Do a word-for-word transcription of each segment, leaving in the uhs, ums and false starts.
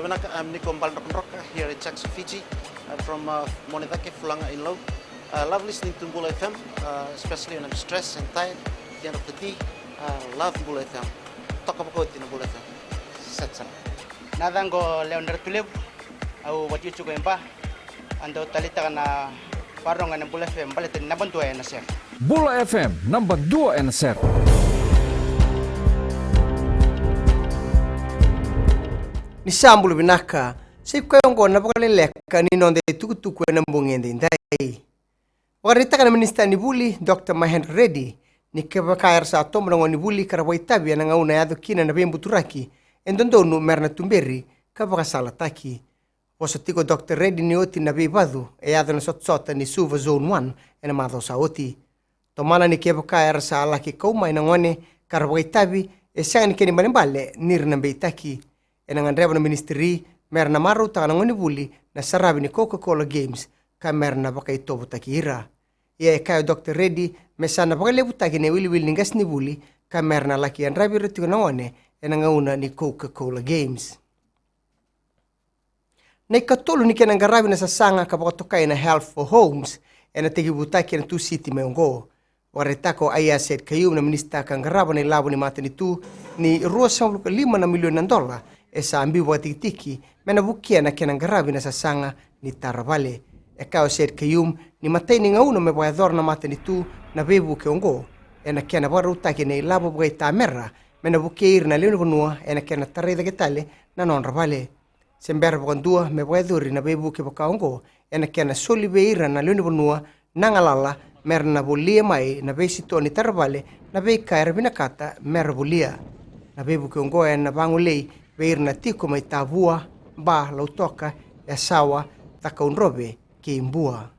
Vinaka, I'm Niko Baledrokadroka here in Jackson, Fiji. I'm from uh, Monedake, Fulaga in Lau. Uh, love listening to Bula F M, uh, especially when I'm stressed and tired at the end of the day. Uh, love Bula F M. Toka vakaoti na Bula F M. Set sara. Na yacaqu o Lewa Dratulevu, au vakaitikotiko e Ba. Au dau taleitaka na varogo ena Bula F M baleta ni naba dua ena sere. Bula F M, naba dua ena sere. Ni sa bula vinaka, sa i koya oqo na vakaleleka ni noda itukutuku ena bogi edaidai. Vakaraitaka na minisita ni vuli, Doctor Mahendra Reddy, ni kevaka era sa tobo na gone ni vuli ka ra vakaitavi ena gauna e yaco kina na veibuturaki, e dodonu mera na tuberi ka vakasalataki. Vosa tiko o Doctor Reddy ni oti na veivacu e yaco na sotasota ni Suva Zone One ena macawa sa oti. Tomana ni kevaka era sa laki kau mai na gone ka ra vakaitavi, e sega ni kena ibalebale ni ra na beitaki. Ena gadreva na minisitiri mera na marautaka na gone ni vuli na saravi ni Coca-Cola Games ka mera na vakaitovotaki ira. Ia e kaya o Doctor Reddy me sa na vakalevutaki na iwiliwili ni qasenivuli ka mera na laki yadravi ira tiko na gone ena gauna ni Coca-Cola Games. Na ikatolu ni kena qaravi na sasaga ka vakatokai na Health for Homes ena tekivutaki ena Tusiti mai oqo. Vakaraitaka o Aiyaz Sayed-Khaiyum, na minisita ka qarava na ilavo ni matanitu, ni ruasagavulu ka lima na milioni na dola e sa biu vakatikitiki me na vukea na kena qaravi na sasaga ni tara vale. E kaya o Sayed-Khaiyum ni matai ni gauna me vakayacora na matanitu na veivuke oqo, ena kena vakarautaki na ilavo vakaitamera me na vukei ira na lewe ni vanua ena kena tarai cake tale na nodra vale. Se bera vakadua me vakayacori na veivuke vaka oqo ena kena soli vei ira na lewe ni vanua na galala mera na volia mai na veisitoa ni tara vale na veika era vinakata mera volia. Na veivuke oqo ena vagolei vei ira na tiko mai Tavua, Ba, Lautoka, Yasawa, Cakaudrove kei Bua.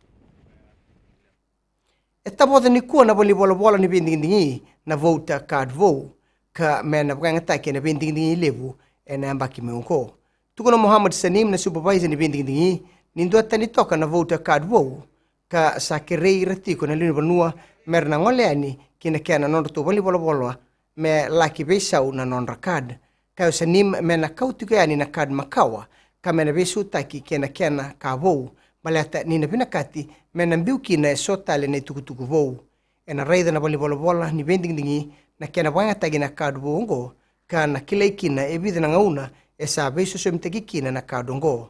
E tavoca nikua na valenivolavola ni veidigidigi na voter card vou, ka me na vakayagataki ena veidigidigi levu ena yabaki mai oqo. Tukuna o Mohammed Saneem, na supervisor ni veidigidigi, ni duatani toka na voter card vou, ka sa kerei ira tiko na lewe ni vanua mera na gole yani ki na kena nodratou valenivolavola me laki veisau na nodra card. Kaya o Saneem me na kau tiko yani na card makawa ka me na veisautaki kei na kena ka vou, baleta ni na vinakati me na biu kina e so tale na itukutuku vou. Ena raica na valenivolavola ni veidigidigi na kena vakayagataki na card vou oqo, ka na kilai kina e vica na gauna e sa veisosomitaki kina na card oqo.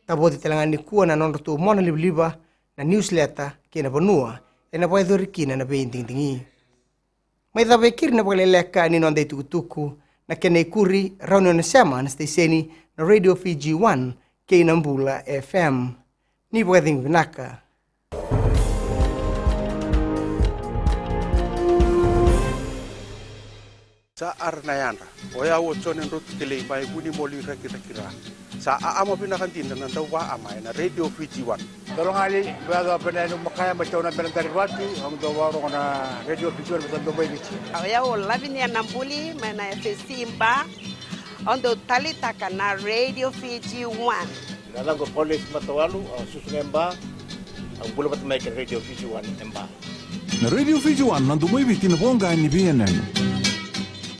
Tavoci tale ga nikua na nodratou mona livaliva, na newsletter kei na vanua ena vakayacori kina na veidigidigi. Mai cava e keri na vakaleleka ni noda itukutuku, na kena ikuri, rawa ni o na sema na siteseni na Radio Fiji One kei na Bula F M. Ni vakacegu vinaka. Sa ara na yadra. O yau o Jone Drotukelei mai Vunimoli, Rakiraki, Ra. Sa aama vinaka dina na dauvaama ena Radio Fiji One. Dolo gali, bea dua pene enu makaya mai tauna bena dari vatu, au dau varogo na Radio Fiji One, sa dau mai Viti. O yau o Lavinia Nabuli mai na F S C Ba, au dau talitaka na Radio Fiji One. Na yacaqu o Paulesi Matawalu, au susu ga e Ba, au bula vata mai kei na Radio Fiji One e Ba. Na Radio Fiji One, na domo i Viti, na voqa ni veiyanuyanu.